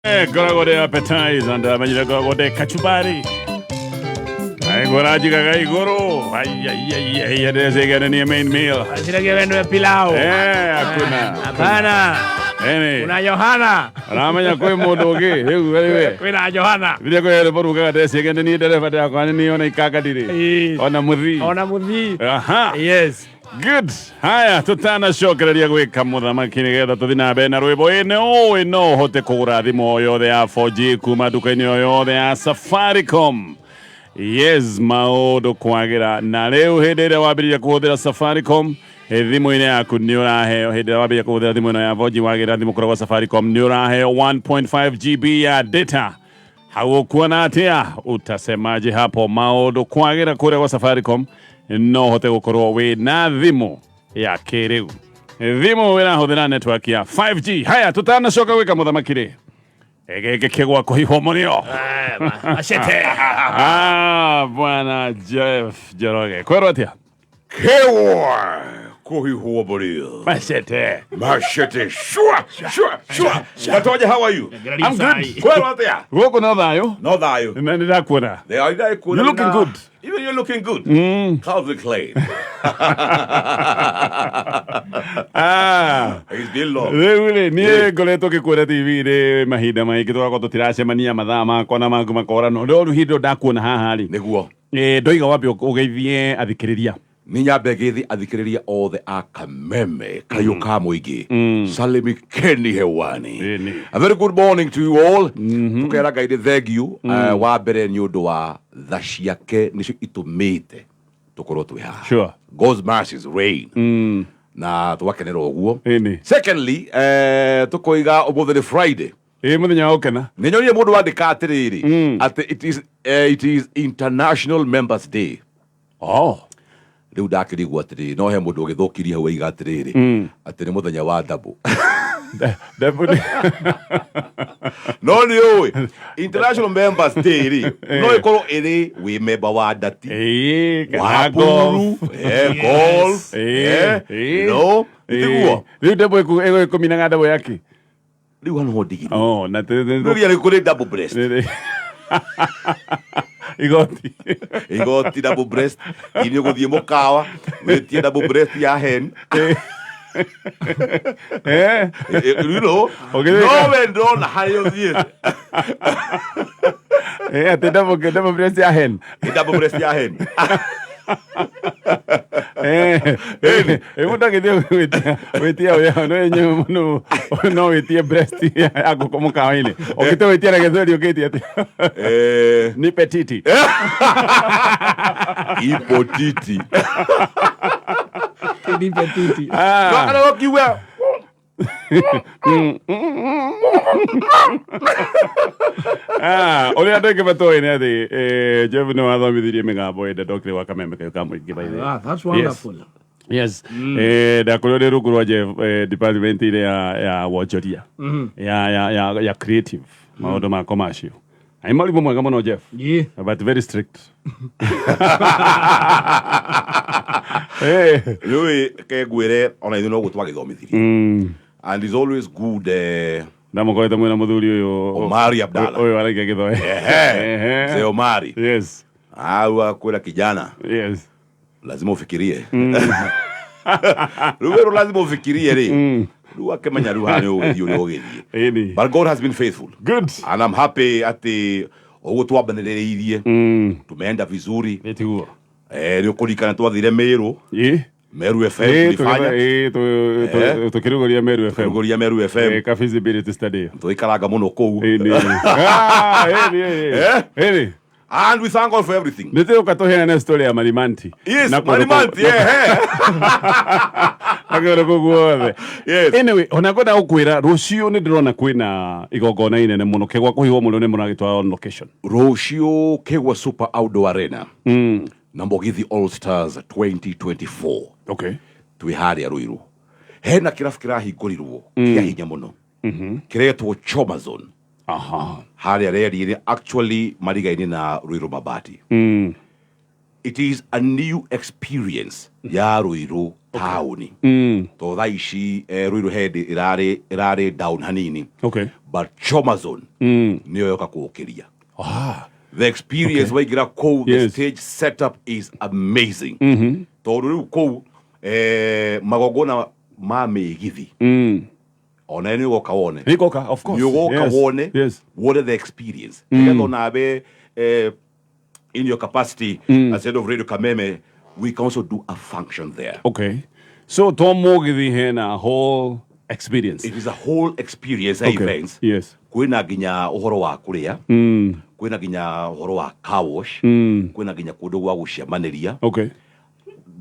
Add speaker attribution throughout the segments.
Speaker 1: Ngoragwo ndĩ appetizer, ndamenyire ngoragwo ndĩ kachumbari. Aigua njigaga igũrũ. Ai, ai, ai, ai, ndĩreciria nĩ main meal.
Speaker 2: Ashiragia wendo ya pilau.
Speaker 1: Eh, hakuna.
Speaker 2: Hapana.
Speaker 1: Eni,
Speaker 2: Kuna Yohana.
Speaker 1: aramenya kwĩ mũndũ ũngĩ rĩu arĩ we.
Speaker 2: Kwĩna Yohana.
Speaker 1: Rĩrĩa kwĩ rwĩmbo rugaga ndĩreciria nĩ niĩ ndereba ndĩrakora nĩ niĩ ona ikanga ndirĩ.
Speaker 2: Ĩĩ.
Speaker 1: Ona mũthii.
Speaker 2: Ona mũthii.
Speaker 1: Aha.
Speaker 2: Yes.
Speaker 1: Good. Haya, tutanacokereria gwĩka mũthamaki nĩgetha tũthiĩ na mbere na rwĩmbo. Ĩ nĩ ũĩ no ũhote kũgũra thimũ o yothe ya 4G kuma nduka-inĩ o yothe ya Safaricom. Yes, maũndũ kwagĩra. Na rĩu hĩndĩ ĩrĩa wambĩrĩria kũhũthĩra Safaricom thimũ-inĩ yaku nĩ ũraheo, hĩndĩ ĩrĩa wambĩrĩria kũhũthĩra thimũ ĩno ya 4G wagĩra thimũ kũrĩa gwa Safaricom nĩ ũraheo 1.5 GB ya data. Hau ũkuona atĩa? Utasemaje hapo? Maũndũ kwagĩra kũrĩa gwa Safaricom no ũhote gũkorwo wĩ na thimũ ya kĩrĩu, thimũ ĩrahũthĩra network ya 5G. Haya, tutanacoka gwĩka mũthamaki rĩ, gĩkĩ kĩgwa kũhihwo mũrĩo.
Speaker 2: Machete.
Speaker 1: Ah, bwana Jeff Njoroge, kwerwo atĩa?
Speaker 3: Kewa kuhihwo mũrĩo.
Speaker 1: Machete.
Speaker 3: Machete shua shua shua. Gatoja, how are you?
Speaker 1: I'm good.
Speaker 3: Kwerwo atĩa?
Speaker 1: Gũkũ no thayũ.
Speaker 3: No thayũ.
Speaker 1: Na nĩ ndakuona.
Speaker 3: They are they
Speaker 1: You're looking good.
Speaker 3: Even you're looking good. Calvin Klein.
Speaker 1: Ah.
Speaker 3: It's been long.
Speaker 1: Rĩu rĩ, niĩ ngoretwo ngĩkuona TV-inĩ mahinda maingĩ, tũgakorwo tũtiracemania, mathaa makwa na maku makorano, no rĩu hĩndĩ ĩyo ndakuona haha rĩ,
Speaker 3: Nĩguo.
Speaker 1: Ndoiga wambe ũgeithie athikĩrĩria.
Speaker 3: Nĩ nyambe ngeithi athikĩrĩria othe a Kameme kayũ ka mũingĩ. Salimi Keni hewani.
Speaker 1: Ĩni.
Speaker 3: A very good morning to you all. Tukera Ngai nĩ thank you. Wa mbere nĩ ũndũ wa tha ciake nĩcio itũmĩte tũkorwo twĩ haha. God's mercies reign. Na twakenera ũguo.
Speaker 1: Ĩni.
Speaker 3: Secondly, tũkoiga ũmũthĩ nĩ Friday.
Speaker 1: Ĩ, mũthenya wa gũkena.
Speaker 3: Nĩ nyonire mũndũ wandĩka atĩrĩrĩ atĩ it is International Members Day.
Speaker 1: Oh.
Speaker 3: Rĩu ndakĩrigwo atĩrĩrĩ, no he mũndũ ũgĩthũkirie hau aiga atĩrĩrĩ atĩ nĩ mũthenya wa ndabũ.
Speaker 1: Deputy.
Speaker 3: No nĩ ũĩ International Members Day rĩ, no ĩkorwo ĩrĩ wĩ memba wa ndati,
Speaker 1: Ĩĩ,
Speaker 3: wa
Speaker 1: kana
Speaker 3: puru,
Speaker 1: golf.
Speaker 3: golf, no tiguo?
Speaker 1: Rĩu ndabũ ĩkũminaga ndabũ yake.
Speaker 3: Rĩu hano ho ndigiri.
Speaker 1: Oh, na
Speaker 3: rĩu nginya kũrĩ double breast.
Speaker 1: Igoti.
Speaker 3: Igoti double breast ini ũgũthiĩ mũkawa wĩtie double breast ya hen. No we ndona harĩa ũthiĩte.
Speaker 1: Atĩ double breast ya hen.
Speaker 3: Nĩ double breast ya hen.
Speaker 1: Mũndũ agĩthiĩ gwĩtia ũrĩa no enyewe mũno no wĩtie breast ya ngũkũ mũkawa-inĩ, ũngĩte wĩtie na gĩthweri ũngĩtie atĩa? Ni petiti.
Speaker 3: Ipotiti.
Speaker 2: Ni petiti.
Speaker 1: Ah.
Speaker 3: No kana ũkiuga.
Speaker 1: Ah, ũrĩa andũ aingĩ matoĩ nĩ atĩ Jeff nĩ wathomithirie mĩgambo ĩndĩ ndokire gwa Kameme kayo ka mũingĩ, by the way.
Speaker 2: Ah, that's wonderful.
Speaker 1: Yes. Ndakorirwo ndĩ rungu rwa Jeff department-inĩ ya wonjoria ya creative, maũndũ ma commercial. Ai, mwarimũ mwega mũno Jeff. But very strict.
Speaker 3: Rĩu ke ngwĩre ona ithuĩ noguo twagĩthomithirie and is always good.
Speaker 1: Ndamũkorete mwĩna mũthuri ũyũ
Speaker 3: Omari Abdalla.
Speaker 1: Ũyũ aragia gĩthoe.
Speaker 3: Ehe. Mzee Omari. Au akwĩra, "Kijana, lazima ufikirie." Rĩu wĩrwo lazima ufikirie rĩ, rĩu akĩmenya rĩu haha nĩ ũgĩthiĩ ũrĩa ũgĩthiĩ. But God has been faithful.
Speaker 1: Good.
Speaker 3: And I'm happy atĩ ũguo twambanĩrĩirie tumeenda vizuri.
Speaker 1: Ĩtiguo.
Speaker 3: Nĩ ũkũririkana twathire Meru, Meru FM, tulifanya
Speaker 1: Tũkĩrugũria Meru FM.
Speaker 3: Kũrugũria Meru FM.
Speaker 1: Ka feasibility study.
Speaker 3: Tũikaranga mũno kũu.
Speaker 1: Ĩni. Ah, ĩni, ĩni. Ĩni.
Speaker 3: And we thank God for everything.
Speaker 1: Nĩ tũka tũheane story ya Marimanti.
Speaker 3: Yes.
Speaker 1: Na kũndũ
Speaker 3: Marimanti, ehe.
Speaker 1: Na kũndũ kũu guothe. Anyway, ona ngwenda gũkwĩra rũciũ nĩ ndĩrona kwĩna igongona inene mũno kĩgwa kũhihwo mũno, nĩ mũragĩtwara on location.
Speaker 3: Rũciũ Kegwa Super Outdoor Arena na Mũgithi All Stars 2024. Twĩ harĩa Ruiru, hena kĩrabu kĩrahingũrirwo kĩa hinya mũno kĩretwo Chomazon. Harĩa reri-inĩ, actually mariga-inĩ na Ruiru Mabati. It is a new experience ya Ruiru taũni, to thaa ici Ruiru head ĩrarĩ down hanini, but Choma Zone nĩyo yoka kũũkĩria the experience. Waingĩra kũu, the stage setup is amazing, tondũ rĩu kũu magongona ma mĩgithi ona nĩ ũgoka wone.
Speaker 1: Nĩgoka, of course.
Speaker 3: Nĩ ũgoka wone wone the experience, nĩgetha onawe in your capacity as head of Radio Kameme, we can also do a function there.
Speaker 1: Okay, so to mũgithi hena whole experience.
Speaker 3: It is a whole experience ya events. Kwĩna nginya ũhoro wa kũrĩa, kwĩna nginya ũhoro wa car wash, kwĩna nginya kũndũ gwa gũcemanĩria.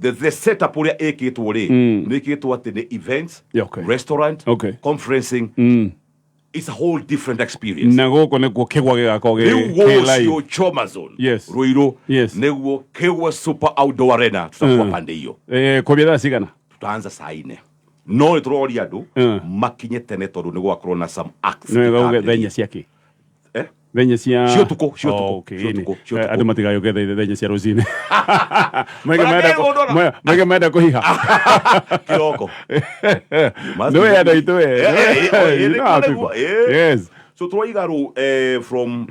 Speaker 3: The setup ũrĩa ĩkĩtwo rĩ, nĩ ĩkĩtwo atĩ nĩ events, restaurant, conferencing. It's a whole different experience.
Speaker 1: Na gũkũ nĩkuo kĩgwa gĩgakorwo
Speaker 3: Rĩu
Speaker 1: kĩ live.
Speaker 3: gũcio Choma Zone, Ruiru, nĩguo Kĩgwa Super Outdoor Arena, tutakuwa pande hiyo.
Speaker 1: Kwambia thaa cigana?
Speaker 3: Tutaanza saa 4, no nĩ tũroria andũ makinye tene tondũ nĩ gwakorwo na some acts.
Speaker 1: Nĩ wega uge
Speaker 3: Ikambĩrĩria.
Speaker 1: thenya ciake?
Speaker 3: Eh?
Speaker 1: Thenya cia
Speaker 3: Cia ũtukũ, cia ũtukũ,
Speaker 1: Oh, okay,
Speaker 3: cia
Speaker 1: ĩni.
Speaker 3: ũtukũ, cia ũtukũ.
Speaker 1: Andũ matigayũke thenya cia rũcinĩ. Maige
Speaker 3: Ona
Speaker 1: menda
Speaker 3: kĩrĩ mũndũ ona-
Speaker 1: maige menda kũhiha.
Speaker 3: Kĩroko. Must
Speaker 1: Nĩ
Speaker 3: be
Speaker 1: we andũ aitũ we.
Speaker 3: Eh,
Speaker 1: You know how
Speaker 3: nĩguo,
Speaker 1: people-
Speaker 3: So tũroiga rũ from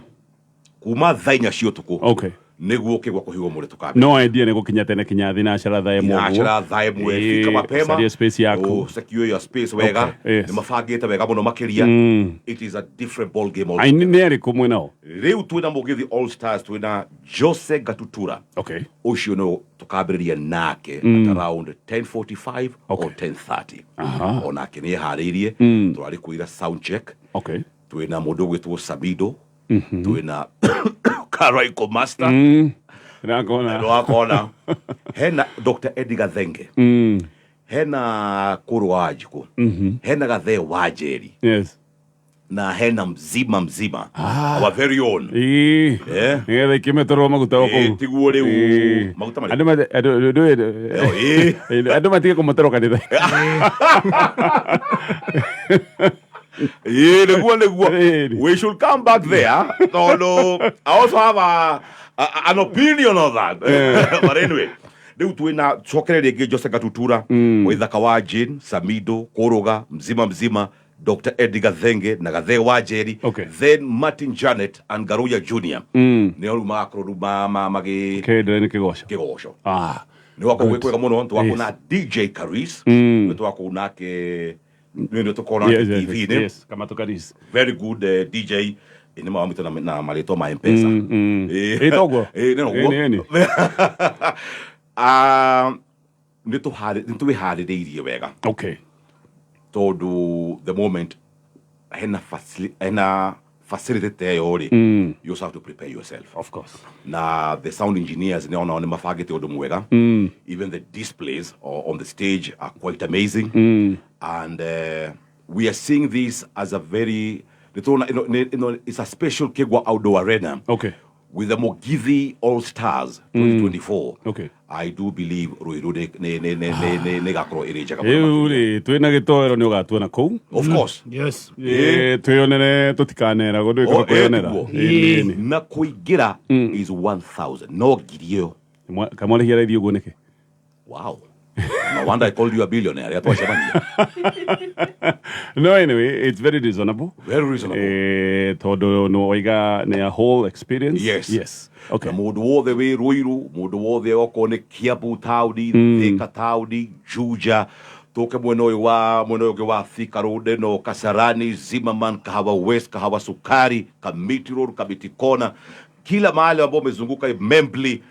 Speaker 3: kuma thaa 4 cia ũtukũ nĩguo kĩgwa kũhigwo mũrĩ tũkambi.
Speaker 1: No idea nĩ gũkinya tene kinya thinacara thaa 1 ũguo.
Speaker 3: Thinacara thaa 1, fika mapema.
Speaker 1: Caria space yaku.
Speaker 3: Oh, secure your space wega. Nĩ mabangĩte wega mũno makĩria. It is a different ball game
Speaker 1: Aini
Speaker 3: altogether.
Speaker 1: nĩ arĩkũ mwĩ nao?
Speaker 3: Rĩu twĩna Mũgithi All Stars, twĩna Jose Gatutura. Ũcio no tũkambĩrĩria nake at around 10:45 or 10:30. Onake nĩ eharĩirie, tũrarĩ kũira sound check. Twĩna mũndũ ũgwĩtwo Samido, twĩna Karaiko Master.
Speaker 1: Ndakona.
Speaker 3: Ndwakona hena Dr. Eddie Gathenge, hena Kũrũ wa Wanjikũ, hena Gathee wa Njeri, na hena Mzima Mzima, our very own.
Speaker 1: Nĩgetha ikĩmetũrwo maguta o
Speaker 3: Ĩĩ,
Speaker 1: kũu.
Speaker 3: tiguo rĩu. Maguta marĩkũ?
Speaker 1: Andũ matige kũmũtũrwo kanitha.
Speaker 3: Ĩĩ, nĩguo.
Speaker 1: Ĩĩ.
Speaker 3: We should come back there tondũ I also have an opinion on that, but anyway, rĩu twĩna cokere rĩngĩ Jose Gatutura, Waithaka wa Jane, Samido, Kũrũga, Mzima Mzima, Dr. Eddie Gathenge na Gathee wa Njeri. Then Martin Janet and Garuya Junior nĩo rĩu magakorwo rĩu magĩ
Speaker 1: Kĩendelee nĩ kĩgoco.
Speaker 3: Kĩgoco. Nĩ gwakorwo gwĩ kwega mũno. Twakorwo na DJ Caris, nĩ twakorwo nake, nĩ tũkorwo nake TV-inĩ.
Speaker 1: Yes, Kamatũ Karis.
Speaker 3: Very good DJ, nĩ mawamwĩta na marĩtwa ma Mpesa.
Speaker 1: Ĩ, toguo?
Speaker 3: Ĩ, nĩ noguo.
Speaker 1: Ĩ, nĩ.
Speaker 3: Ah, nĩ twĩharĩrĩirie wega tondũ the moment hena facility ta ĩyo rĩ, you also have to prepare yourself.
Speaker 1: Of course.
Speaker 3: Na the sound engineers nĩ onao nĩ mabangĩte ũndũ mwega. Even the displays on the stage are quite amazing, and we are seeing this as a very nĩ tũrona ĩno it's a special Kigwa Outdoor Arena with the Mugithi All Stars 2024. I do believe Ruiru nĩ gakorwo ĩrĩ njega mũno
Speaker 1: Rĩu
Speaker 3: makĩria.
Speaker 1: rĩ, twĩna gĩtoero nĩ ũgatuona kũu.
Speaker 3: Of course.
Speaker 1: Twĩonere, tũtikaneragwo ndũĩ
Speaker 3: Oh,
Speaker 1: kaba kwĩonera.
Speaker 3: tiguo.
Speaker 1: Ĩ, nĩ, nĩ.
Speaker 3: Na kũingĩra is 1000, no ngiri ĩyo.
Speaker 1: Kamwarĩhia raithi ũguo nĩkĩ?
Speaker 3: Wow, no wonder I called you a billionaire rĩrĩa twacemania.
Speaker 1: No, anyway, it's very reasonable.
Speaker 3: Very reasonable.
Speaker 1: Tondũ nĩ waiga nĩ a whole experience. Yes, okay.
Speaker 3: Na mũndũ wothe wĩ Ruiru, mũndũ wothe okorwo nĩ Kiambu taũni, Thika taũni, Juja, tũke mwena ũyũ wa mwena ũyũ ũngĩ wa Thika Road ĩno, Kasarani, Zimmerman, Kahawa West, Kahawa Sukari, Kamiti Road, Kamiti Corner, kila mahali ambao umezunguka Membli,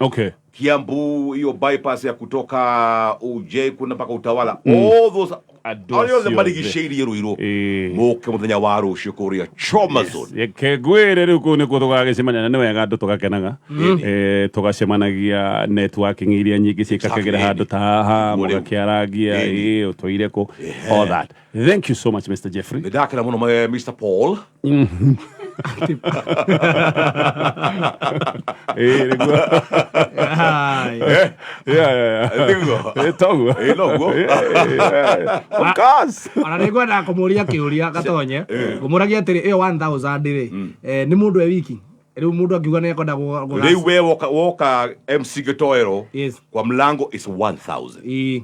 Speaker 3: Kiambu, hiyo bypass ya kutoka UJ kuna mpaka Utawala, all those
Speaker 1: Andũ
Speaker 3: arĩa othe
Speaker 1: acio othe.
Speaker 3: marigicĩirie Ruiru, mũke mũthenya wa rũciũ kũrĩa Choma Zone.
Speaker 1: Reke ngwĩre rĩu kũu nĩkuo tũgagĩcemania na nĩ wega andũ tũgakenaga. Tũgacemanagia, networking iria nyingĩ ciĩkakagĩra handũ ta haha.
Speaker 3: Nĩguo rĩu.
Speaker 1: Mũgakĩarangia ĩ ũtũire kũ, all that. Thank you so much, Mr. Jeffrey.
Speaker 3: Nĩ ndakena mũno, Mr. Paul.
Speaker 1: Ĩ, nĩguo.
Speaker 2: Ai.
Speaker 1: Yeah.
Speaker 3: Nĩguo.
Speaker 1: Ĩ, toguo.
Speaker 3: Ĩ, noguo.
Speaker 1: Yeah. Of course.
Speaker 2: Ona nä ngwendaga kå må ria kä å ria gatonye ngå må ragia atä rä ä yo 1000 rä nä må ndå e wiki? Rĩu mũndũ angiuga nĩ ekwenda
Speaker 3: Rĩu we woka MC Gĩtoero,
Speaker 2: Yes.
Speaker 3: kwa mlango is 1000.
Speaker 2: Ĩĩ.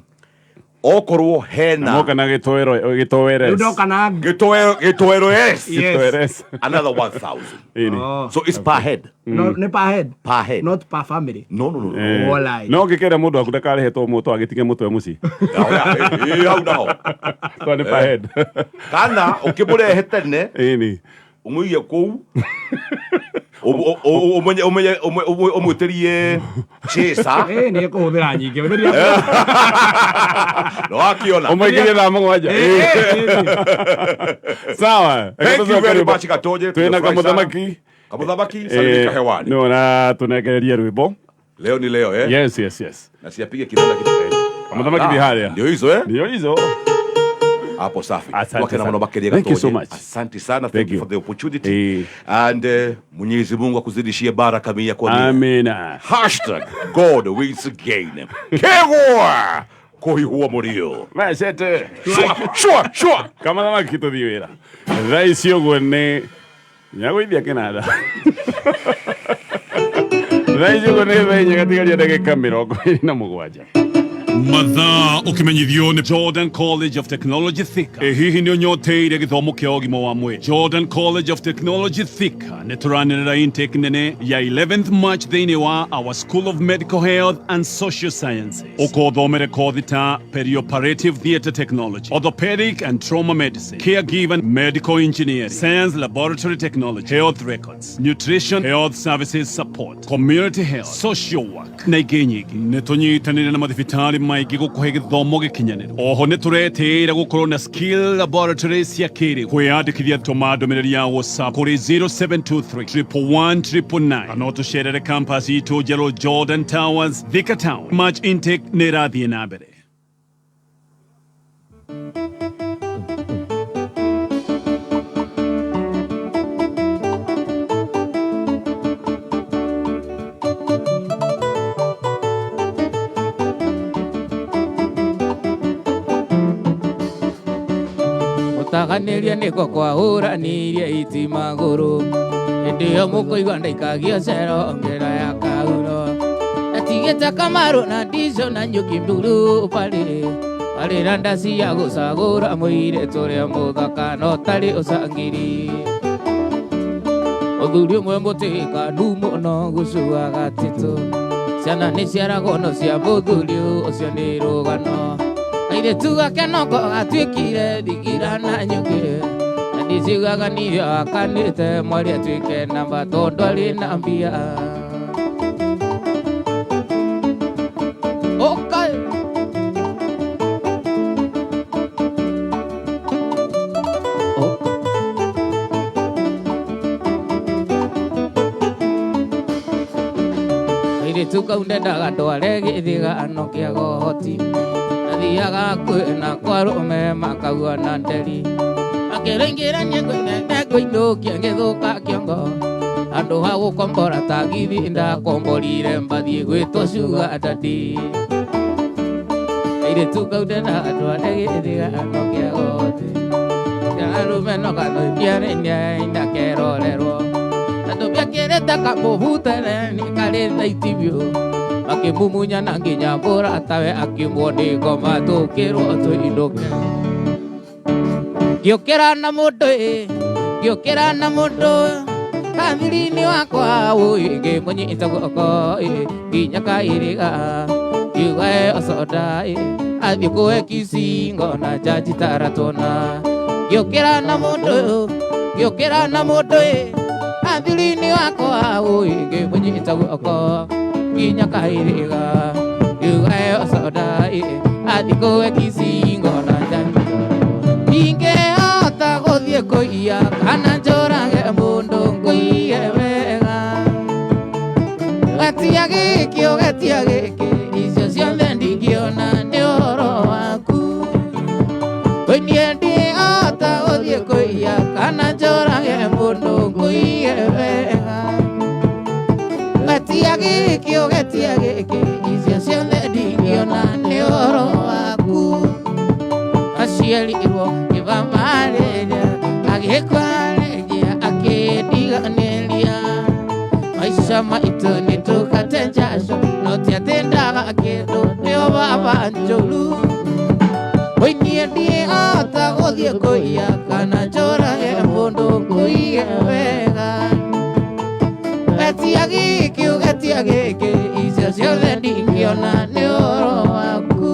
Speaker 3: Okorwo hena
Speaker 1: Moka na gĩtoero
Speaker 2: Rĩu
Speaker 1: gĩtoeres.
Speaker 2: ndoka na
Speaker 3: Gĩtoero, Gĩtoero yes.
Speaker 2: Yes.
Speaker 1: Gĩtoeres.
Speaker 3: Another 1000.
Speaker 1: Ĩni.
Speaker 2: Oh.
Speaker 3: So it's per head.
Speaker 2: No, nĩ per head.
Speaker 3: Per head.
Speaker 2: Not per family.
Speaker 3: No, no, no, no.
Speaker 1: Eh.
Speaker 2: Walai.
Speaker 1: No ngĩkĩra mũndũ waku ndakarĩhe to mũtwe agĩtige mũtwe mũciĩ.
Speaker 3: Hau naho.
Speaker 1: To nĩ per head.
Speaker 3: Kana ũkĩmũrehe tene
Speaker 1: Ĩni.
Speaker 3: ũmũige kũu, ũmenye ũmwĩtĩrie chesa.
Speaker 2: Ĩĩ, nĩ ekũhũthĩra nyingĩ.
Speaker 3: Nĩwakiona.
Speaker 1: Ũmũingĩrie thaa 7.
Speaker 2: Ĩĩ, ĩĩ.
Speaker 1: Sawa.
Speaker 3: Thank you very much, Gatoje.
Speaker 1: Twĩna
Speaker 3: Tumefurahi sana.
Speaker 1: kamũthamaki.
Speaker 3: Kamũthamaki, salimika hewani.
Speaker 1: No na tũnengererie rwĩmbo.
Speaker 3: Leo ni leo, eh?
Speaker 1: Yes, yes, yes.
Speaker 3: Na siapige kinanda kitu.
Speaker 1: Kamũthamaki ndi harĩa.
Speaker 3: Ndio hizo, eh?
Speaker 1: Ndio hizo.
Speaker 3: Hapo safi.
Speaker 1: Asante
Speaker 3: Wakena
Speaker 1: sana.
Speaker 3: muno makeria
Speaker 1: Thank you
Speaker 3: Gatoje.
Speaker 1: so much.
Speaker 3: Asante sana. Thank
Speaker 1: Thank
Speaker 3: you
Speaker 1: you.
Speaker 3: for the opportunity.
Speaker 1: Eh.
Speaker 3: And Mwenyezi Mungu akuzidishie baraka mia kwa mia.
Speaker 1: Amina.
Speaker 3: Hashtag God wins again. Kegwa kuhihua murio.
Speaker 1: Mecete.
Speaker 3: Shua, shua, shua.
Speaker 1: Kamũthamaki tũthiĩ wĩra. Thaa ici ũguo nĩ nyagũithia kĩnanda. Thaa ici ũguo nĩ thaa 4 gatigaria ndagĩka 27. Mathaa ũkĩmenyithio nĩ Jordan College of Technology Thika. Ĩ hihi nĩ ũnyoteire gĩthomo kĩa ũgima wa mwĩrĩ? Jordan College of Technology Thika nĩ tũranĩrĩra intake nene ya 11th March thĩinĩ wa our School of Medical Health and Social Sciences. Ũkothomere kothi ta perioperative theatre technology, orthopedic and trauma medicine, caregiver, medical engineering, science laboratory technology, health records, nutrition, health services support, community health, social work na ingĩ nyingĩ. Nĩ tũnyitanĩire na mathibitarĩ maingĩ gũkũhe gĩthomo gĩkinyanĩru. Oho nĩ tũretĩĩra gũkorwo na skill laboratory cia kĩrĩu. Kwĩyandĩkithia tũma ndũmĩrĩri ya WhatsApp kũrĩ 0723 111 999 kana ũtũcerere campus itũ njerũ Jordan Towers, Thika Town. March intake nĩ ĩrathiĩ na mbere.
Speaker 4: Mũtaganĩrie nĩko kwahũranirie iti magũrũ hĩndĩ ĩyo mũkũigua ndaikagia cero ngĩra ya kauro atigĩte kamarũ na ndico na nyũki mburu barĩ barĩ na ndaci ya gũcagũra mũirĩtu ũrĩa mũthaka no tarĩ ũcangiri mũthuri ũmwe mũtĩkanu mũno gũcuaga titũ ciana nĩ ciaragwo no cia mũthuri ũcio nĩ rũgano airĩtu gake noko gatuĩkire thingira na nyũkĩ na ndiciugaga nĩyo akanĩte mwarĩ atuĩke namba tondũ arĩ na mbia. Okay. Oh. Airĩtu kau ndendaga ndware gĩthigano kĩa gohoti athiaga kwĩna kwa arũme makaua na nderi akĩrĩingĩra ngũinũkia ngĩthũka kĩongo andũ ha gũkombora tagithi ndakomborire mbathiĩ gwĩtwo sugar daddy airĩtu kau ndendaga ndware gĩthigano kĩa gohoti arũme no kanoikiarĩnia indakerorerwo andũ mĩakĩrĩte kamũbutere nĩ karĩ thaitibio makĩmumunya na nginya mũratawe akiumwo nĩ ngoma tũkĩrwo tũinũke ngĩũkĩra na mũndũ ĩ ngĩũkĩra na mũndũ kathiri-inĩ wakwa ũĩ ngĩmũnyita guoko ĩ nginya kairĩga ngiuga ĩ ocoda ĩ athiĩ kũhe kicingo na njanji taratũna ngĩũkĩra na mũndũ ngĩũkĩra na mũndũ ĩ kathiri-inĩ wakwa ũĩ ngĩmũnyita guoko nginya kairĩga ngiuga ĩ ocoda ĩ athiĩ kũhe kicingo na njanji ingĩhota gũthiĩ kũiya kana njũrage mũndũ ngũiye wega getia gĩkĩ ũgetia gĩkĩ icio ciothe ndingĩona nĩ ũhoro waku niĩ ndingĩhota gũthiĩ kũiya kana njũrage mũndũ ngũiye wega getia gĩkĩ ũgetia gĩkĩ icio ciothe ndingĩona nĩ ũhoro waku aciarirwo kĩbamarĩria agĩkwarĩria akĩndiganĩria Ariũ a maitũ nĩ tũkate njaco no ti atĩ ndaga kĩndũ nĩo baba njũru. Oi niĩ ndiĩhota gũthiĩ kũiya kana njũrage mũndũ ngũiye wega. Etia gĩkĩ ũgetia gĩkĩ icio ciothe ndingĩona nĩ ũhoro waku.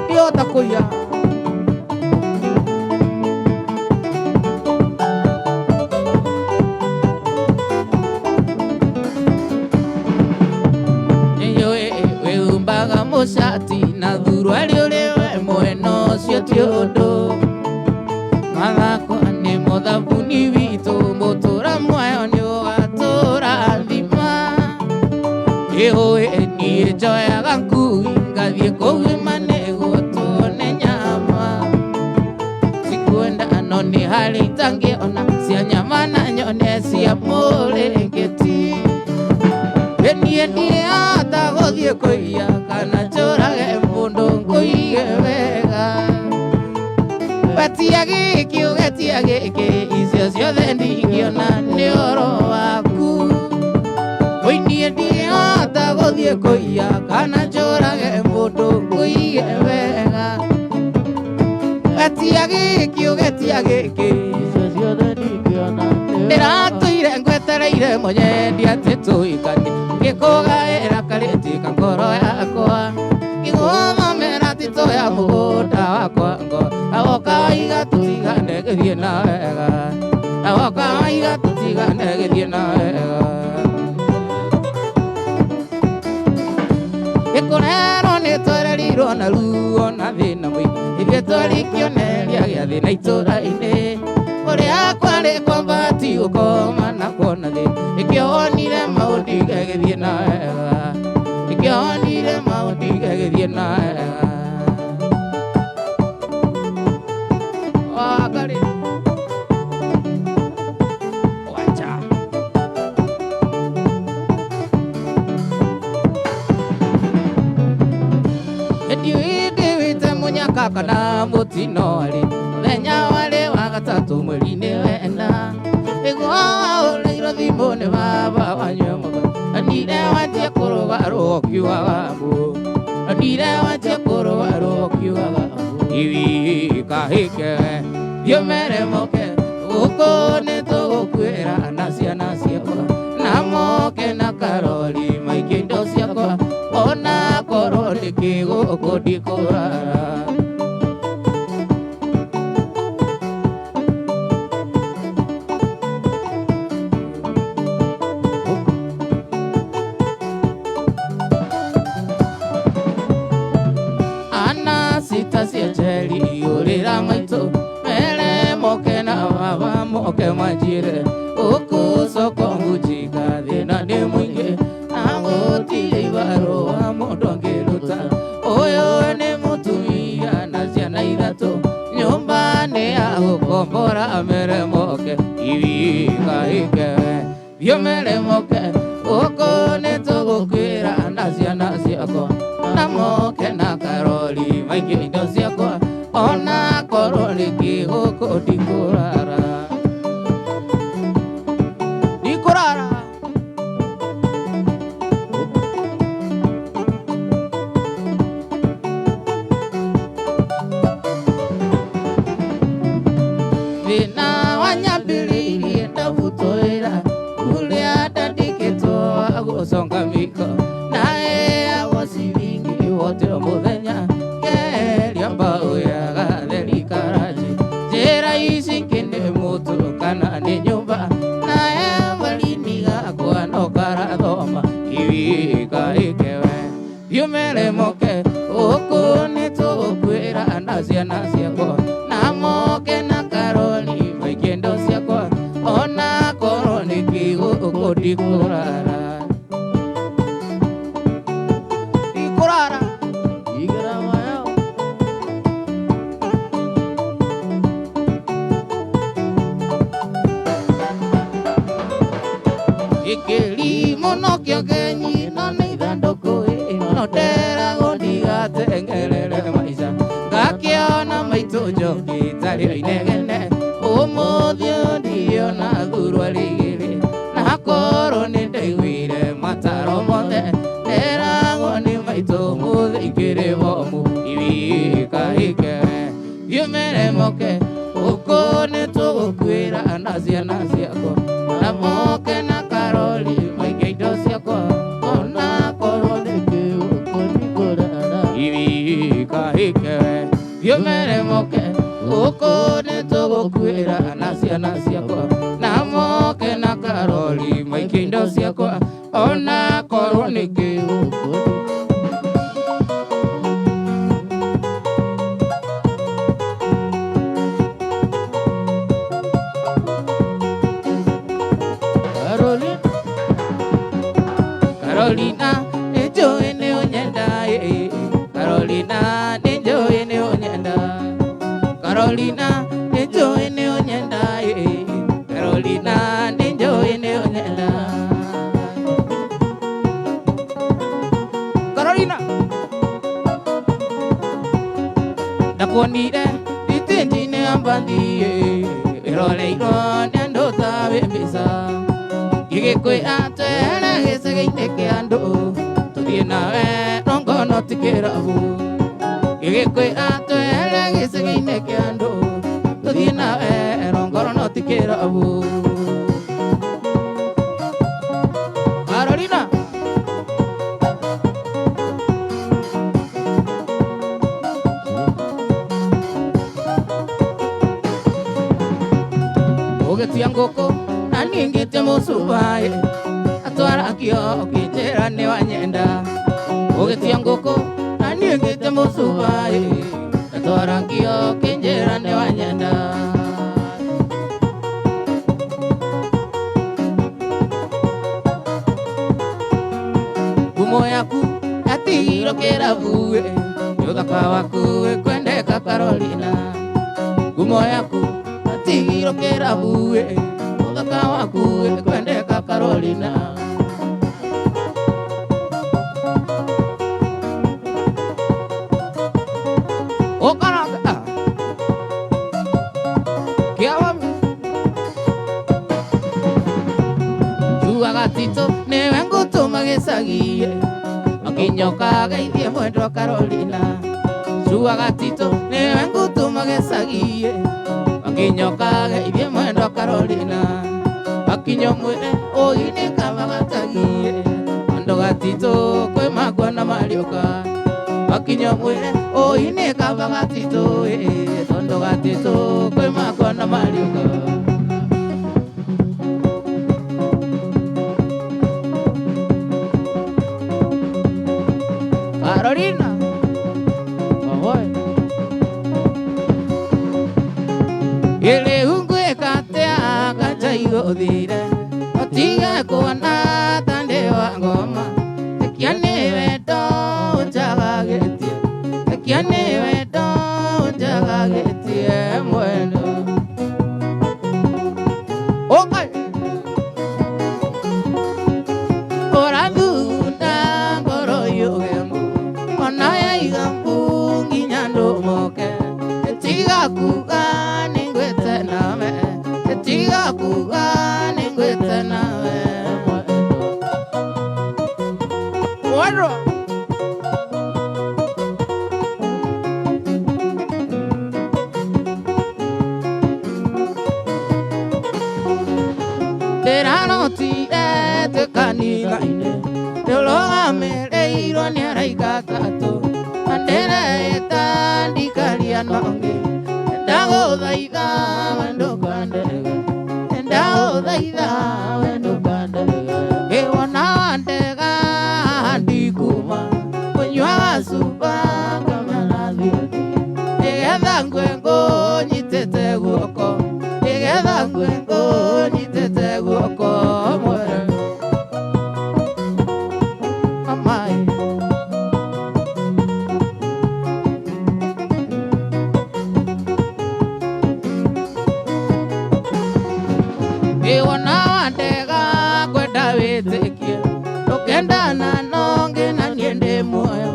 Speaker 4: Ndiĩhota kũiya. Wĩhumbaga mũcati na thuruarĩ ũrĩ we mwena ũcio ti ũndũ. Mathako nĩ mũthabuni witũ mũtũra muoyo nĩ ũgatũra thima. Ĩhũĩ niĩ njoyaga ngui ngathiĩ kũgima nĩguo tuone nyama. Cikwenda no nĩ harĩ itangĩona cia nyama na nyone cia mũrĩngĩti. Niĩ ndiĩhota gũthiĩ kũiya kana njũrage mũndũ ngũiye wega. Wetia gĩkĩ ũgetia gĩkĩ icio ciothe ndingĩona nĩ ũhoro waku. Oi niĩ ndiĩhota gũthiĩ kũiya kana njũrage mũndũ ngũiye wega. Wetia gĩkĩ ũgetia gĩkĩ
Speaker 5: Icio ciothe ndingĩona
Speaker 4: ndĩratũire ngwetereire mũnyendi atĩ tũikanie ngĩkũgaĩra karĩti ka ngoro yakwa ngĩgũthomera titũ ya mũgũnda wakwa ngo awoka waiga tũtigane gĩthiĩ na wega awoka waiga tũtigane gĩthiĩ na wega. Gĩkũrerwo nĩ twererirwo na ruo na thĩna mũingĩ ithuĩ twarĩ kĩonereria gĩa thĩna itũra-inĩ ũrĩa kwarĩ kwambati gũkoma na kuona thĩna nĩkĩo wonire maũndũ gĩgĩthiĩ na wega nĩkĩo wonire maũndũ gĩgĩthiĩ na wega. Wakarĩ wacha ndiwĩndĩ wĩte mũnyaka kana mũtino arĩ mũthenya warĩ wa gatatũ mweri-inĩ wena nĩguo wahũrĩirwo thimũ nĩ baba wanyue mũga ndire wanjie kũrũgarũga ũkiugaga mbu ndire wanjie kũrũgarũga ũkiugaga mbu iwi kahĩke thiĩ mere moke gũkũ nĩ tũgũkuĩra na ciana ciakwa na moke na karori maingĩ indo ciakwa ona korwo nĩ kĩgũkũ ndikũrara. Ana sita cia njeri ũrĩra maitũ mere moke na baba moke manjĩre gũkũ soko ngũnjika thĩna nĩ mũingĩ na gũtirĩ ibarũa mũndũ angĩruta ũyũ nĩ mũtumia na ciana ithatũ nyũmba nĩ ya gũkombora mere moke iwi kahĩke thiĩ mere moke gũkũ nĩ tũgũkwĩra na ciana ciakwa na moke na karori maingĩ indo ciakwa ona korwo nĩ kĩgũkũ ndikũrara ndikũrara. Thĩna wanyambĩrĩirie ndabutwĩra ũrĩa ndandĩkĩtwo wa gũconga mĩiko na heagwo ciringi wote o mũthenya ngeria mbaũ ya gatheri karachi njĩra ici ingĩ nĩ mũtũ kana nĩ nyũmba na evalini gakwa no karathoma iwi kahĩke we thiĩ mere moke gũkũ nĩ tũgũkwĩra na ciana ciakwa na moke na karori maingĩ indo ciakwa ona korwo nĩ kĩgũkũ ndikũrara ndikũrara.
Speaker 5: Igera mayo.
Speaker 4: Gĩkĩrimũ no kĩo kĩenyi no nĩ ithandũkũ no nderagwo ndigatengerere maica ngakĩona maitũ njoki tarĩ o inegene Ũmũthĩ ndiona thuruarĩ igĩrĩ na korwo nĩ ndaiguire mataro mothe nderagwo nĩ maitũ ũmũthĩ ikĩrĩ bomu iwikahike thiũmere moke ũkũ nĩ tũgũkuĩra na ciana ciakwa na moke na Karoli maige indo ciakwa ona korwo
Speaker 5: Korwo nĩkĩ ũkũndigũrara.
Speaker 4: Iwikahike thiũmere moke ũkũ nĩ tũgũkuĩra na ciana ciakwa na moke na Karoli maige indo ciakwa ona korwo nĩkĩ
Speaker 5: Karolina.
Speaker 4: Carolina nĩ njũĩ nĩ ũnyenda Carolina nĩ njũĩ nĩ ũnyenda Carolina nĩ njũĩ nĩ ũnyenda Carolina nĩ njũĩ nĩ ũnyenda Carolina ndakuonire itinji-inĩ ya mbathi ĩroreirwo nĩ andũ ta wĩ mbica gĩgĩkwĩra twere gĩcagi-inĩ kĩa andũ tũthiĩ nawe rongono ti kĩrabu gĩgĩkwĩra twere gĩcagi-inĩ kĩa andũ tũthiĩ nawe rongoro no ti kĩrabu Carolina ũgĩtua ngũkũ na niĩ ngĩte mũcuba atwara kĩo ũkĩnjĩra nĩ wanyenda ũgĩtua ngũkũ na niĩ ngĩte mũcuba atwara kĩo ũkĩnjĩra nĩ wanyenda ngumo yaku yatigirwo kĩrabu nĩ ũthaka waku kwendeka Carolina ngumo yaku yatigirwo kĩrabu ũthaka waku kwendeka Carolina Okaranga Kiawa Juaga Tito nĩwe ngũtũma gĩcagi akinyoka geithie mwendwa Carolina Juaga Tito nĩwe ngũtũma gĩcagi akinyoka geithie mwendwa Carolina akinyo mwĩre ũi nĩ kaba gatagi andũ gatito kwĩ makwa na mariũka akinyo mwĩre ũi nĩ kaba gatito tondũ gatito kwĩ makwa na mariũka Carolina
Speaker 5: Ahoy.
Speaker 4: Ĩrĩ ungwĩka atĩa kachaigo ũthire ũtige kuona ta ndĩ wa ngoma tekia nĩ wendo ũnjagagĩtie tekia nĩ wendo ũnjagagĩtie mwendo Ũkai ũrathunda ngoro yũgemu ona yaiga mbu nginya ndũmoke tiga kuga nĩngwĩte nawe tiga kuga nĩngwĩte nawe Mwendwa ndĩrarotire twĩ kanitha-inĩ ndũrũgamĩrĩirwo nĩ araika atatũ na ndĩreĩta ndikaria nongĩ ndagũthaitha we ndũkandege ndagũthaitha we ndũkandege ĩwona wandega ndikuma kũnyuaga cuba ngamera thiĩti nĩgetha ngue ngũnyitĩte guoko nĩgetha ngue ngũnyitĩte guoko mwere Mamae. Iwona wandega kwenda wĩtĩkie ndũkendana nongĩ na niĩ ndĩ muoyo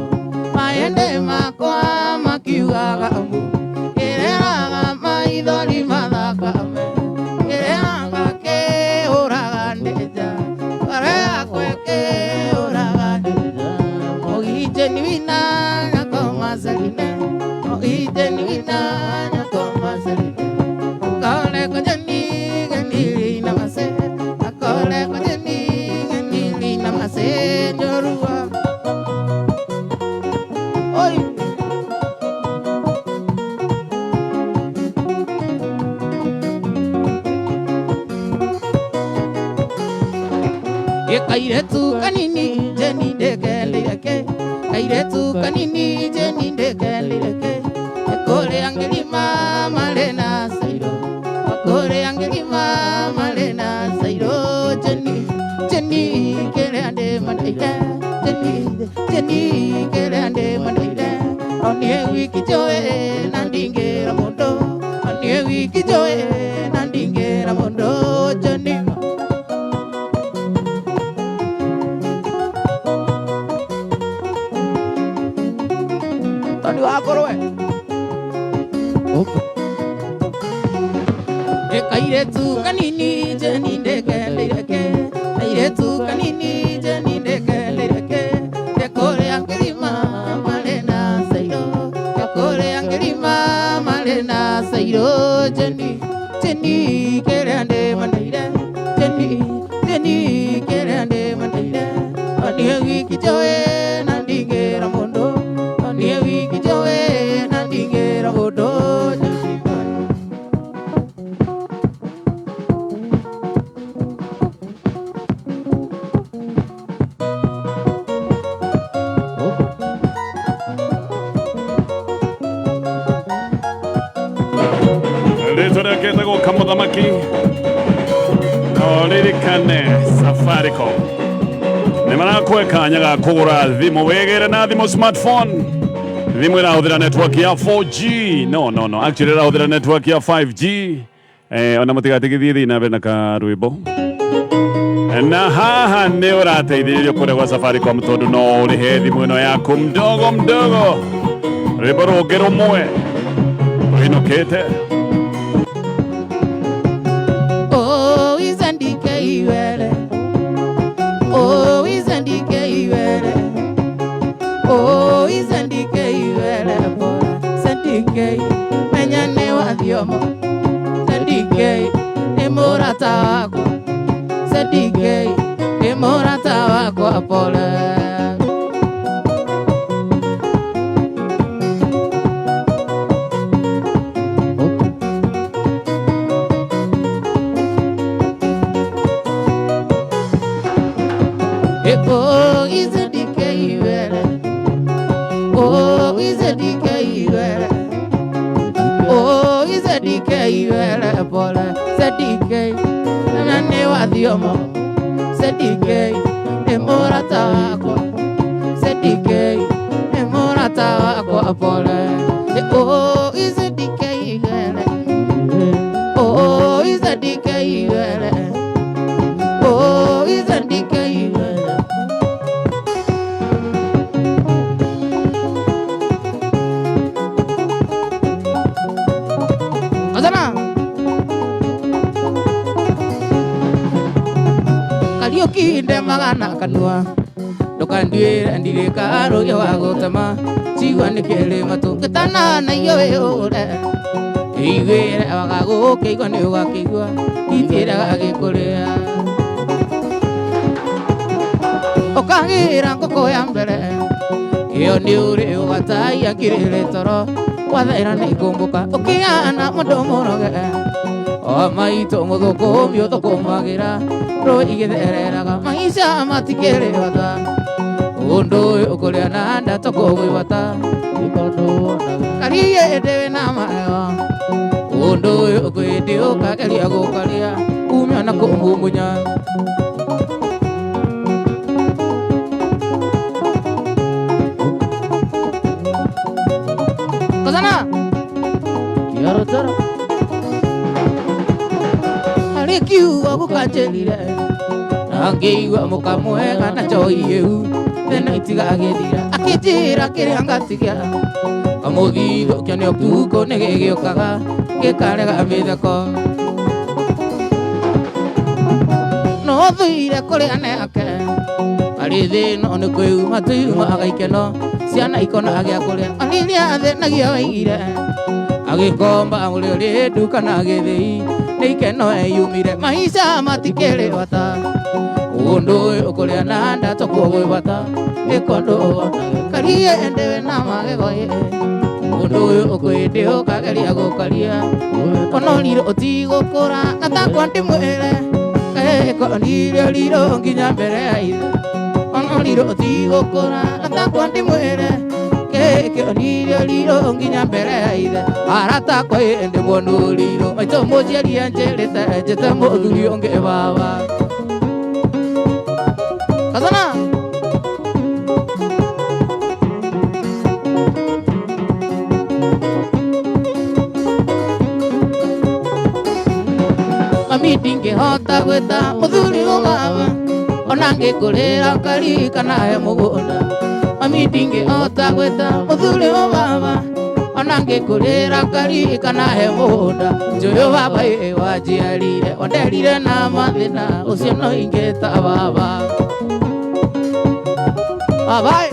Speaker 4: maĩndĩ makwa makiugaga mbu ĩreraga maithori mathakame. Kairetu kanini jeni ndekendeireke kairetu kanini jeni ndekendeireke kore angelima malena sairo kore angelima malena sairo jeni jeni kere ande mandaire jeni jeni kere ande mandaire onie wiki joe nandingera mondo onie wiki joe nandingera mondo jeni. Kairetu kanini jeni ndekendeireke kairetu kanini jeni ndekendeireke kore angelima malena sairo kore angelima malena sairo jeni jeni kere ande mandaire jeni jeni kere ande mandaire onie wiki joe nandingera mondo onie wiki joe nandingera mondo.
Speaker 1: Ketagwo kamuthamaki no ririkane Safaricom nĩ marakũhe kanya ga kũgũra thimũ wĩgĩre na thimũ smartphone thimũ ĩrahũthĩra network ya 4G no no no actually ĩrahũthĩra network ya 5G ona mũtigatigithie thiĩ na mbere na karwĩmbo na haha nĩ ũrateithĩrĩrio kũrĩa gwa Safaricom tondũ no ũrĩhe thimũ ĩno yaku mdogo mdogo rwĩmbo rũngĩ rũmwe rũinũkĩte.
Speaker 4: Oh, izandike iwele. Oh, izandike iwele bora. Sandike menyane wa thiomo. Sandike ni murata wakwa. Sandike ni murata wakwa pole. Oh, izandike iwele. Oh, izandike iwele. Oh, izandike iwele pole. Sandike nane wa thiomo. Sandike ni murata wakwa. Sandike ni murata wakwa pole. Oh, izandike iwele. Oh, izandike iwele. Oh, izandike iwele. Kariũki magana kanua ndukanduĩre ndirĩ karũgĩ wa gũtema cigua nĩ kĩrĩ matũ ngĩtana na iyo wĩhũre ĩiguĩre wagagũkĩigua nĩ ũgakĩigua itĩre gagĩkũrĩa ũkagĩra ngũkũ ya mbere ĩyo nĩ ũrĩ ũgataia ngirĩrĩ toro wathera nĩ ikũmbũka ũkĩana mũndũ mũroge o maitũ mũthũkũmi ũthũkũmagĩra rũĩ igĩthereraga maica matikĩrĩ bata ũndũ ũyũ ũkũrĩa na nda tũkũgwĩ bata kariĩ ndĩ na maheo ũndũ ũyũ ũkwĩndĩ ũkageria gũkaria umia na kũmumunya. Kosana
Speaker 5: Kiarotara
Speaker 4: harĩ kiugo gũkanjĩrire na ngĩigua mũkamwega na njoi ĩu thĩna itigagĩthira akĩnjĩra kĩrĩa ngatigia kamũthithũ kĩone ũtukũ nĩ gĩgĩũkaga gĩkarega mĩtheko no thuire kũrĩa nake arĩ thĩna nĩ kwĩuma tuiumaga ikeno ciana ikona gĩa kũrĩa arĩrĩa thĩnagia waigire agĩkomba ũrĩa ũrĩ nduka na gĩthĩi nĩ ikeno eyumire maica matikĩrĩ bata ũndũ ũyũ ũkũrĩa na nda tũkũgwĩ bata ĩkondũ kariĩ ndĩwe na magego ĩ ũndũ ũyũ ũkwĩndĩ ũkageria gũkaria onorire ũtigũkũra na takwa ndĩmwĩre Konirio riro nginya mbere ya ithe ona riro tigũkũra atakwa ndĩmwĩre kĩonirio riro nginya mbere ya ithe aratakwa ĩndĩ muonũriro maitũ mũciari anjĩrĩte njĩte mũthuri ũngĩ baba Kazana. Mami ndingĩhota gwĩta mũthuri ũbaba ona ngĩkũrĩra ngari kana he mũgũnda. Mami ndingĩhota gwĩta mũthuri ũbaba ona ngĩkũrĩra ngari kana he mũgũnda. Njũyũ baba ĩ wanjiarire wanderire na mathĩna ũcio no ingĩta baba. Baba ĩ.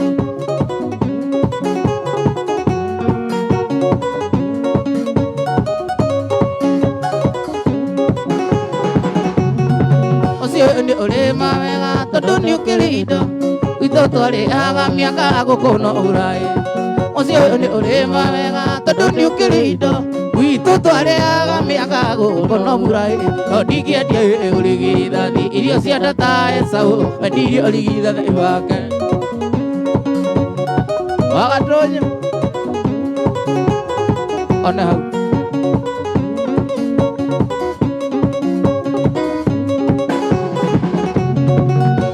Speaker 4: Ũcio nĩ ũrĩma wega tondũ nĩ ũkĩrĩ indo gwitũ twarĩaga mĩaka gũkũ no ũraĩ. Ũcio nĩ ũrĩma wega tondũ nĩ ũkĩrĩ indo gwitũ twarĩaga mĩaka gũkũ no mũraĩ. No ndingĩendia ũrigithathi irio cia ndata Esau wendirie ũrigithathi wake. Wagatonya ona hau.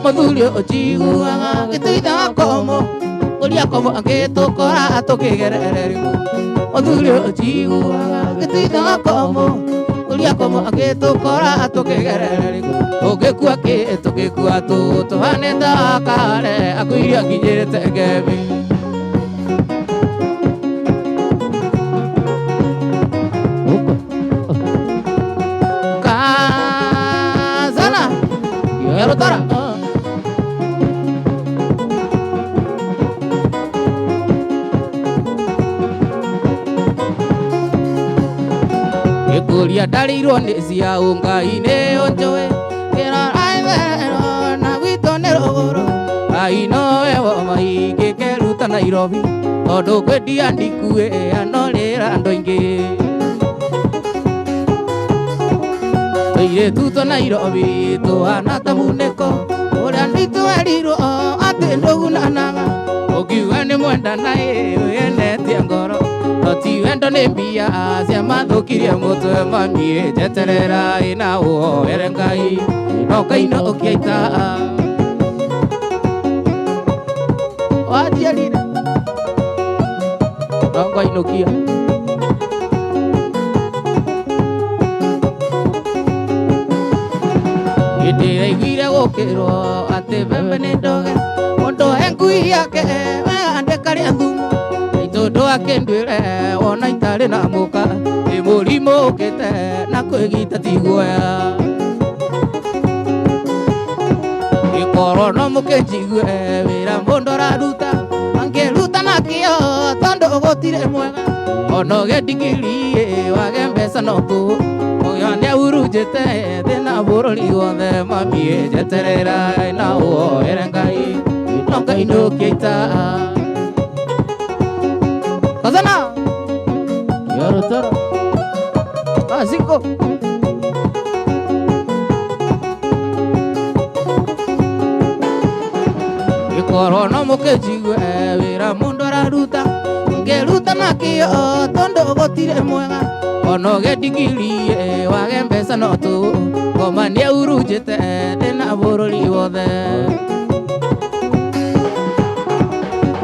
Speaker 4: Mũthuri ũnjiguaga gĩtũitha komo ũrĩa komo angĩtũkora tũkĩgerererio. Mũthuri ũnjiguaga gĩtũitha komo ũrĩa komo angĩtũkora tũkĩgerererio. Tũngĩkua kĩ tũngĩkua tũ tũhane ta kare akuiria nginyĩrĩte ngemi. Kazana Yorotara. Gĩkũria ndarĩirwo nĩ cia Ngai nĩ ũnjũĩ kĩrora itherero na gwitũ nĩ rũgũrũ. Ngai nowe woma ingĩkeruta Nairobi tondũ ngwendia ndikuĩ no rĩra andũ aingĩ. Tũirĩtu twa Nairobi tũhana ta munĩko ũrĩa nditwerirwo atĩ ndũgunanaga. Ũngiuga nĩ mwendana ĩ wĩenetie ngoro no ti wendo nĩ mbia cia mathũkirie mũtwe mami njeterera ĩ na ũhoere Ngai no Ngai no ũkĩaita. Wanjiarire no ngwainũkia. Hĩndĩ ĩrĩa aiguire gũkĩrwo atĩ mbembe nĩ ndoge mũndũ he ngui yake wega ndĩkarĩa thumu tondũ akĩnduĩre wona itarĩ na mũka nĩ mũrimũ ũkĩte na kwĩgita ti guoya. Gĩkorwo no mũkĩnjigue wĩra mũndũ araruta angĩruta na kĩo tondũ gũtirĩ mwega ona ũgĩndigiri wage mbeca no tũhũ ũgĩa nĩahurunjĩte thĩna bũrũri wothe mami njeterera na ũhoere Ngai no Ngai ndũngĩita. Kazana Yorotoro Asiko. Gĩkorwo no mũkĩnjigue wĩra mũndũ araruta ngĩruta na kĩo tondũ gũtirĩ mwega ona ũgĩndigiri wage mbeca no tũhũ ngoma nĩahurunjĩte thĩna bũrũri wothe.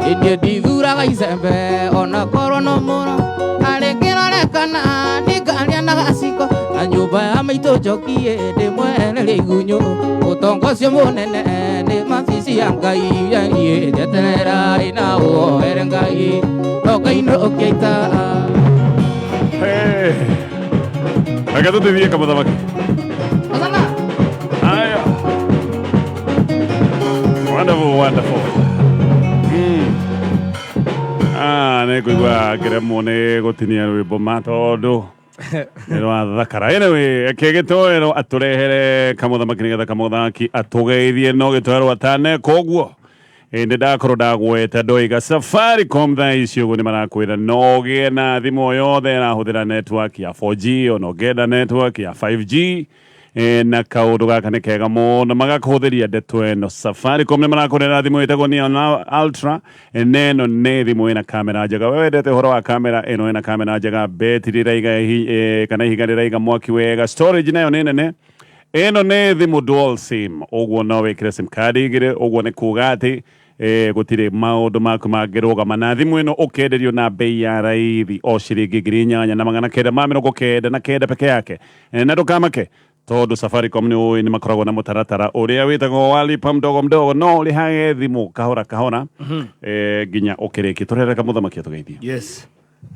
Speaker 4: Niĩ ndithuraga icembe ona korwo no mũro arĩ kĩrorekana ndingaria na gaciko na nyũmba ya maitũ njokie ndĩmwehererie igunyũ ũtonga ũcio mũnene nĩ macici ya Ngai niĩ njeterera ĩ na ũhoere Ngai no Ngai no ũkĩaita.
Speaker 1: Reke tũthiĩ kamũthamaki.
Speaker 4: Kazana.
Speaker 1: Aya. Wonderful, wonderful. Ah, nĩ ngũigua ngĩremwo nĩ gũtinia rwĩmbo ma tondũ nĩ rwathakara. Anyway, reke gĩtoero atũrehere kamũthamaki nĩgetha kamũthamaki atũgeithie no gĩtoero ataneka ũguo. Ĩndĩ ndakorwo ndagweta ndoiga Safaricom thaa ici ũguo nĩ marakwĩra no ũgĩe na thimũ o yothe ĩrahũthĩra network ya 4G ona ũngĩenda network ya 5G. Na kaũndũ gaka nĩ kega mũno magakũhũthĩria ndeto ĩno. Safaricom nĩ marakũrera thimũ ĩtagwo Neon Ultra. Neno nĩ thimũ ĩna kamera njega. We wendete ũhoro wa kamera, ĩno ĩna kamera njega, betiri ĩraiga kana ihiga rĩraiga mwaki wega, storage nayo nĩ nene. Ĩno nĩ thimũ dual sim, ũguo no wĩkĩre sim card igĩrĩ, ũguo nĩ kuga atĩ gũtirĩ maũndũ maku mangĩrũgama. Na thimũ ĩno ũkenderio na bei ya raithi o ciringi 8999 peke yake. Na ndũkamake tondũ Safaricom nĩ ũĩ nĩ makoragwo na mũtaratara ũrĩa wĩtagwo wa lipa mdogo mdogo, no ũrĩhage thimũ kahora kahora nginya ũkĩrĩkie. Tũrereka mũthamaki atũgeithie.
Speaker 2: Yes.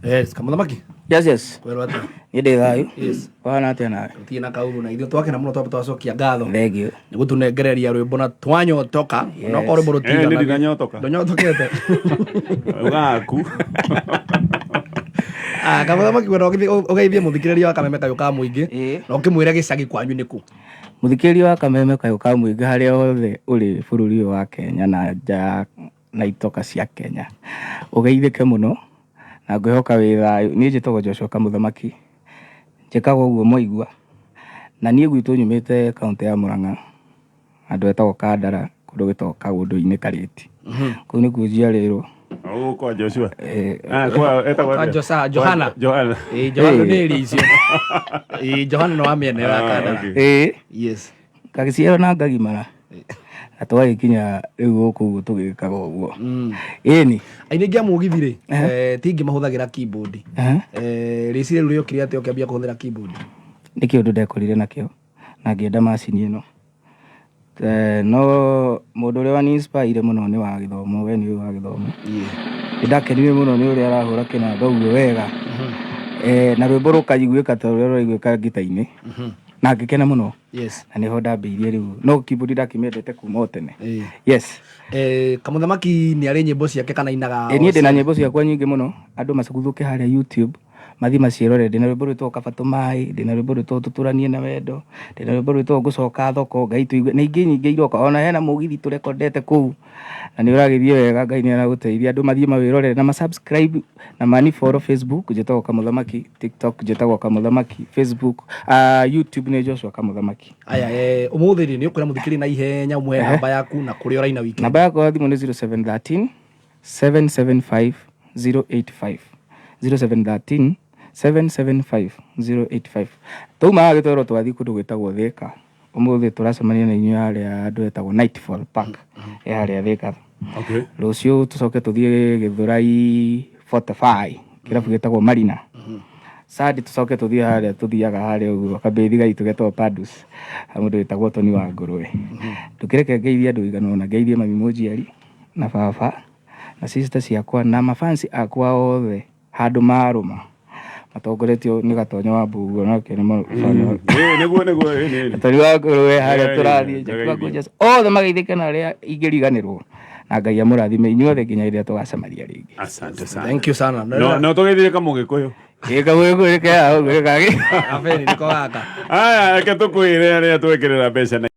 Speaker 2: Yes, kamuthamaki.
Speaker 5: Yes.
Speaker 2: Kwĩrwo atĩa?
Speaker 5: Niĩ ndĩ thayũ.
Speaker 2: Yes.
Speaker 5: Ũhana atĩa nawe?
Speaker 2: Tũtirĩ na kaũru na ithuĩ twakena mũno twamba twacokia ngatho.
Speaker 5: Thank you.
Speaker 2: Nĩ gũtũnengereria rwĩmbo na twanyotoka.
Speaker 5: Yes.
Speaker 2: No korwo rwĩmbo
Speaker 1: Nĩ ndinanyotoka.
Speaker 2: Ndũnyotokete.
Speaker 1: Gaku.
Speaker 2: Ah, kamuthamaki wena ũgeithie mũthikĩrĩria wa Kameme Kayũ ka Mũingĩ
Speaker 5: Ĩĩ.
Speaker 2: na ũkĩmwĩre gĩcagi kwanyu nĩ kũ.
Speaker 5: Mũthikĩrĩria wa Kameme Kayũ ka Mũingĩ harĩa hothe ũrĩ bũrũri ũyũ wa Kenya na nja ya na itoka cia Kenya, ũgeithĩke mũno na ngwĩhoka wĩ thayũ. Niĩ njĩtagwo Joshua Kamũthamaki, njĩkaga ũguo mwaigua, na niĩ gwitũ nyumĩte kaũntĩ ya Murang'a, handũ hetagwo Kandara, kũndũ gwĩtagwo Kaũndũ-inĩ Karĩti. Kũu nĩkuo njiarĩirwo.
Speaker 1: Ũũ kwa Joshua. Ah, kwa etagwo
Speaker 2: Kwa
Speaker 1: atĩa?
Speaker 2: Johana.
Speaker 1: Johana.
Speaker 2: Ĩĩ, Johana
Speaker 5: Ĩĩ.
Speaker 2: nĩ ĩrĩa icio. Ĩĩ, Johana nĩ wa mĩena ĩyo ya
Speaker 1: Ah,
Speaker 2: Kandara.
Speaker 1: okay.
Speaker 5: Ĩĩ.
Speaker 2: Yes.
Speaker 5: Ngagĩciarwo na ngagimara na twagĩkinya rĩu gũkũ ũguo tũgĩkaga ũguo. Ĩni.
Speaker 2: Aini aingĩ a mũgithi rĩ, ti aingĩ mahũthagĩra keyboard.
Speaker 5: Aha.
Speaker 2: Rĩciria rĩu rĩokire atĩa ũkĩambia kũhũthĩra keyboard?
Speaker 5: Nĩ kĩũndũ ndekorire nakĩo na ngĩenda macini ĩno. No mũndũ ũrĩa wani inspire mũno nĩ wa gĩthomo, we nĩ ũyũ wa gĩthomo. Nĩ ndakenire mũno nĩ ũrĩa arahũra kĩnanda ũguo wega. Na rwĩmbo rũkaiguĩka ta ũrĩa rũraiguĩka ngita-inĩ. Na ngĩkena mũno.
Speaker 2: Yes.
Speaker 5: Na nĩho ndambĩirie rĩu. No keyboard ndakĩmĩendete kuma o tene.
Speaker 2: Ĩĩ.
Speaker 5: Yes.
Speaker 2: Kamũthamaki nĩ arĩ nyĩmbo ciake kana ainaga
Speaker 5: Niĩ ndĩna nyĩmbo ciakwa nyingĩ mũno, andũ macuguthũke harĩa YouTube, mathiĩ maciĩrore. Ndĩna rwĩmbo rwĩtagwo Kaba Tũmaĩ, ndĩna rwĩmbo rwĩtagwo Tũtũranie na Wendo, ndĩna rwĩmbo rwĩtagwo Ngũcoka Thoko, Ngai Tũigue, na ingĩ nyingĩ iroka. Ona hena mũgithi tũrekondete kũu, na nĩ ũragĩthiĩ wega, Ngai nĩ aragũteithia. Andũ mathiĩ mawĩrorere na ma subscribe na mani follow Facebook, njĩtagwo Kamũthamaki, TikTok njĩtagwo Kamũthamaki, Facebook, YouTube nĩ Joshua Kamũthamaki.
Speaker 2: Aya, ũmũthĩ rĩ, nĩ ũkwĩra mũthikĩrĩria na ihenya ũmũhe namba yaku na kũrĩa ũraina weekend.
Speaker 5: Namba yakwa ya thimũ nĩ 0713 775 085. 0713 775 085. Twauma haha gĩtwero twathiĩ kũndũ gwĩtagwo Thika. Ũmũthĩ tũracemania na inyuĩ harĩa andũ etagwo Nightfall Park. Ĩ harĩa Thika.
Speaker 1: Okay.
Speaker 5: Rũciũ tũcoke tũthiĩ Gĩthũrai 45, kĩrabu gĩtagwo Marina. Sunday tũcoke tũthiĩ harĩa tũthiaga harĩa ũguo kambĩthi gaitũ getagwo Padus, mũndũ wĩtagwo Tony wa Ngũrũwe. Ndũkĩreke ngeithie andũ igana ũna, ngeithie mami mũnjiari na baba na sister ciakwa na mafansi akwa othe handũ marũma matongoretio nĩ Gatonyo wa Mbugua, nake nĩ
Speaker 1: Ĩĩ, nĩguo nĩguo, ĩĩ, nĩ.
Speaker 5: Gatonyo wa Ngũrũwe harĩa tũrathiĩ,
Speaker 1: Ĩĩ,
Speaker 5: Jackie wa Gorgeous, othe mageithĩke na arĩa ingĩriganĩrwo, na Ngai amũrathime inyuothe nginya rĩrĩa tũgacemania rĩngĩ.
Speaker 1: Asante sana.
Speaker 2: Thank you sana.
Speaker 1: No, no tũgeithie kamũgĩkũyũ.
Speaker 5: Ĩĩ, kamũgĩkũyũ ke haha ũguo, gĩkagĩ.
Speaker 2: Abeni nĩko gaka.
Speaker 1: Aya, reke tũkwĩre arĩa twekĩrĩra mbeca na